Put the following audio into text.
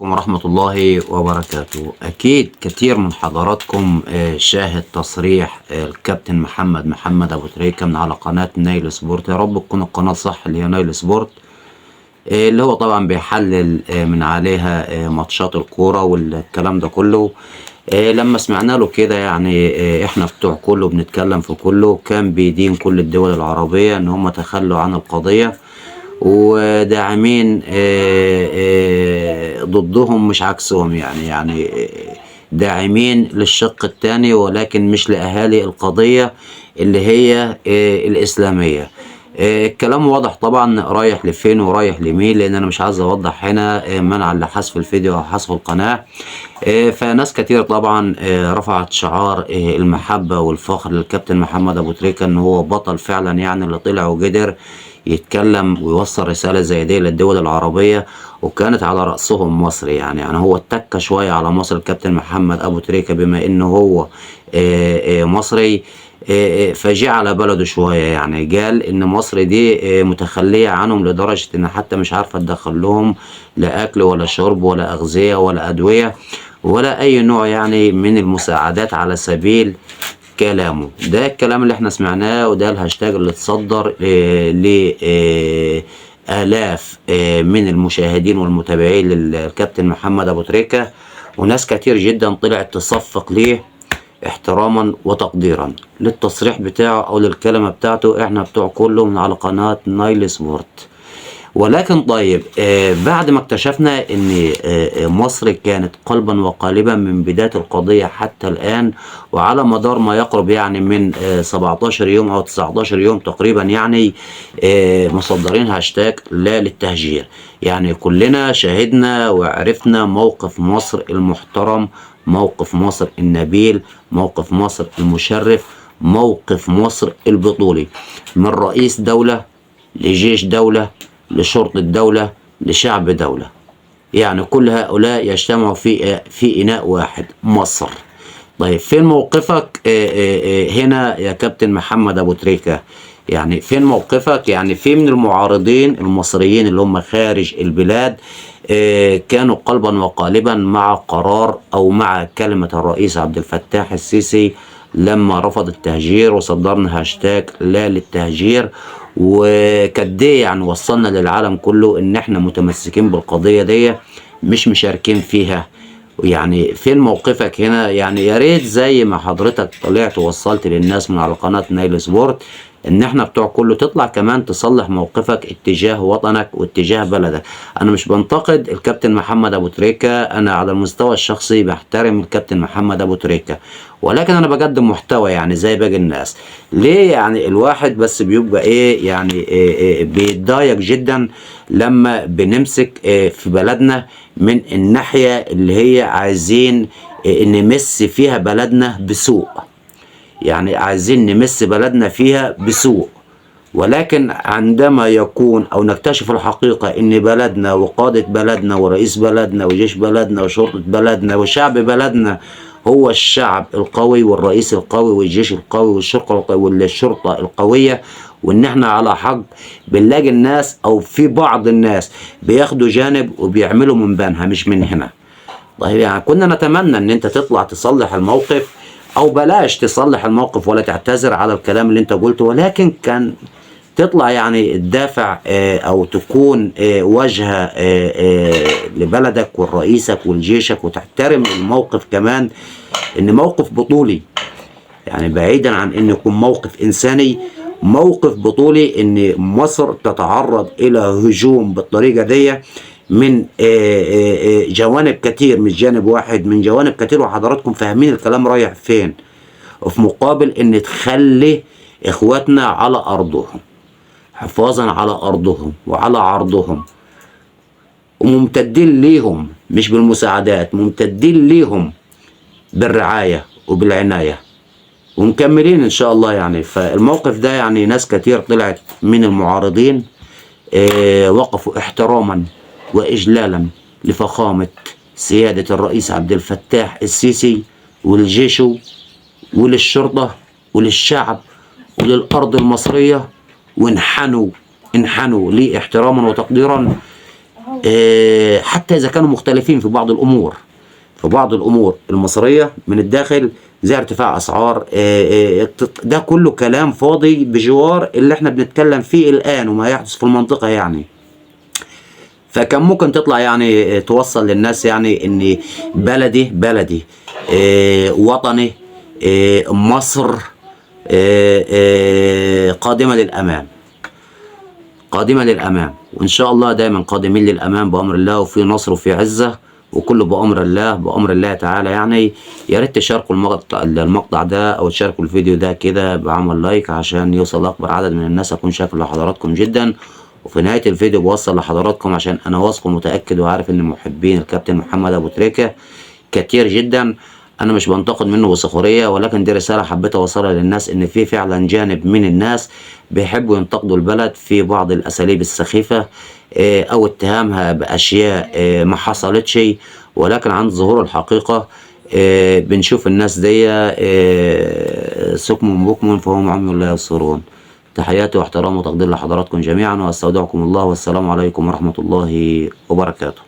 عليكم ورحمة الله وبركاته. أكيد كثير من حضراتكم شاهد تصريح الكابتن محمد أبو تريكة من على قناة نايل سبورت. يا رب تكون القناة صح اللي هي نايل سبورت، اللي هو طبعا بيحلل من عليها ماتشات الكورة والكلام ده كله. لما سمعنا له كده يعني احنا بتوع كله بنتكلم في كله، كان بيدين كل الدول العربية ان هم تخلوا عن القضية وداعمين ضدهم مش عكسهم، يعني داعمين للشق الثاني ولكن مش لأهالي القضية اللي هي الإسلامية. الكلام واضح طبعا رايح لفين ورايح لمين، لأن أنا مش عايز أوضح هنا منعا لحذف الفيديو أو حذف القناة. فناس كتير طبعا رفعت شعار المحبة والفخر للكابتن محمد أبو تريكة، إن هو بطل فعلا، يعني اللي طلع وقدر يتكلم ويوصل رسالة زي دي للدول العربية، وكانت على رأسهم مصر. يعني هو اتك شوية على مصر الكابتن محمد أبو تريكة، بما إنه هو مصري، فجه على بلده شوية. يعني قال إن مصر دي متخلية عنهم لدرجة إن حتى مش عارفة تدخل لهم لا أكل ولا شرب ولا أغذية ولا أدوية ولا أي نوع يعني من المساعدات على سبيل كلامه. ده الكلام اللي احنا سمعناه، وده الهاشتاج اللي اتصدر ل آلاف من المشاهدين والمتابعين للكابتن محمد أبو تريكة، وناس كتير جدا طلعت تصفق ليه احتراما وتقديرا للتصريح بتاعه او للكلمة بتاعته. احنا بتوع كله من على قناة نايل سبورت. ولكن طيب بعد ما اكتشفنا ان مصر كانت قلبا وقالبا من بداية القضية حتى الآن، وعلى مدار ما يقرب يعني من 17 يوم او 19 يوم تقريبا، يعني مصدرين هاشتاج لا للتهجير. يعني كلنا شاهدنا وعرفنا موقف مصر المحترم، موقف مصر النبيل، موقف مصر المشرف، موقف مصر البطولي، من رئيس دولة لجيش دولة لشرطة دولة لشعب دولة. يعني كل هؤلاء يجتمعوا في إناء واحد، مصر. طيب فين موقفك هنا يا كابتن محمد أبو تريكة؟ يعني فين موقفك؟ يعني في من المعارضين المصريين اللي هم خارج البلاد كانوا قلبا وقالبا مع قرار أو مع كلمة الرئيس عبد الفتاح السيسي لما رفض التهجير، وصدرنا هاشتاج لا للتهجير، وكديه يعني وصلنا للعالم كله ان احنا متمسكين بالقضية دي مش مشاركين فيها. يعني فين موقفك هنا؟ يعني يا ريت زي ما حضرتك طلعت ووصلت للناس من على قناة نايل سبورت ان احنا بتوع كله، تطلع كمان تصلح موقفك اتجاه وطنك واتجاه بلدك. انا مش بنتقد الكابتن محمد ابو تريكة، انا على المستوى الشخصي بحترم الكابتن محمد ابو تريكة، ولكن انا بقدم محتوى يعني زي باقي الناس. ليه يعني الواحد بس بيبقى ايه يعني إيه بيتضايق جدا لما بنمسك إيه في بلدنا من الناحية اللي هي عايزين إيه نمس فيها بلدنا بسوء، يعني عايزين نمس بلدنا فيها بسوء. ولكن عندما يكون أو نكتشف الحقيقة إن بلدنا وقادة بلدنا ورئيس بلدنا وجيش بلدنا وشرطة بلدنا وشعب بلدنا هو الشعب القوي والرئيس القوي والجيش القوي والشرطة القوية، وإن إحنا على حق، بنلاقي الناس أو في بعض الناس بياخدوا جانب وبيعملوا من بانها مش من هنا. طيب يعني كنا نتمنى إن أنت تطلع تصلح الموقف، أو بلاش تصلح الموقف ولا تعتذر على الكلام اللي أنت قلته، ولكن كان تطلع يعني تدافع أو تكون واجهة لبلدك ولرئيسك ولجيشك، وتحترم الموقف كمان، إن موقف بطولي، يعني بعيدا عن إن يكون موقف إنساني، موقف بطولي إن مصر تتعرض إلى هجوم بالطريقة دي من جوانب كتير، مش جانب واحد، من جوانب كتير، وحضراتكم فاهمين الكلام رايح فين. وفي مقابل إن تخلي إخواتنا على أرضهم، حفاظا على أرضهم وعلى عرضهم، وممتدين ليهم مش بالمساعدات، ممتدين ليهم بالرعاية وبالعناية، ومكملين إن شاء الله. يعني فالموقف ده يعني ناس كتير طلعت من المعارضين وقفوا احتراما وإجلالا لفخامة سيادة الرئيس عبد الفتاح السيسي والجيش وللشرطة وللشعب وللأرض المصرية، وانحنوا ليه احتراما وتقديرا. حتى اذا كانوا مختلفين في بعض الامور، في بعض الامور المصرية من الداخل زي ارتفاع اسعار، ده كله كلام فاضي بجوار اللي احنا بنتكلم فيه الان وما يحدث في المنطقة يعني. فكان ممكن تطلع يعني توصل للناس يعني ان بلدي بلدي، وطني، مصر، قادمة للأمام، قادمة للأمام، وإن شاء الله دايما قادمين للأمام بأمر الله، وفي نصر وفي عزة، وكله بأمر الله، بأمر الله تعالى يعني. يا ريت تشاركوا المقطع ده أو تشاركوا الفيديو ده كده بعمل لايك عشان يوصل أكبر عدد من الناس. أكون شاكر لحضراتكم جدا. وفي نهاية الفيديو بوصل لحضراتكم عشان أنا واثق ومتأكد وعارف إن محبين الكابتن محمد أبو تريكة كتير جدا. أنا مش بنتقد منه بسخرية، ولكن دي رسالة حبيت أوصلها للناس، إن في فعلا جانب من الناس بيحبوا ينتقدوا البلد في بعض الأساليب السخيفة، أو اتهامها بأشياء، ما حصلتش، ولكن عند ظهور الحقيقة، بنشوف الناس دي، سكم بكم فهم عمي لا يبصرون. تحياتي واحترام وتقدير لحضراتكم جميعا، واستودعكم الله، والسلام عليكم ورحمة الله وبركاته.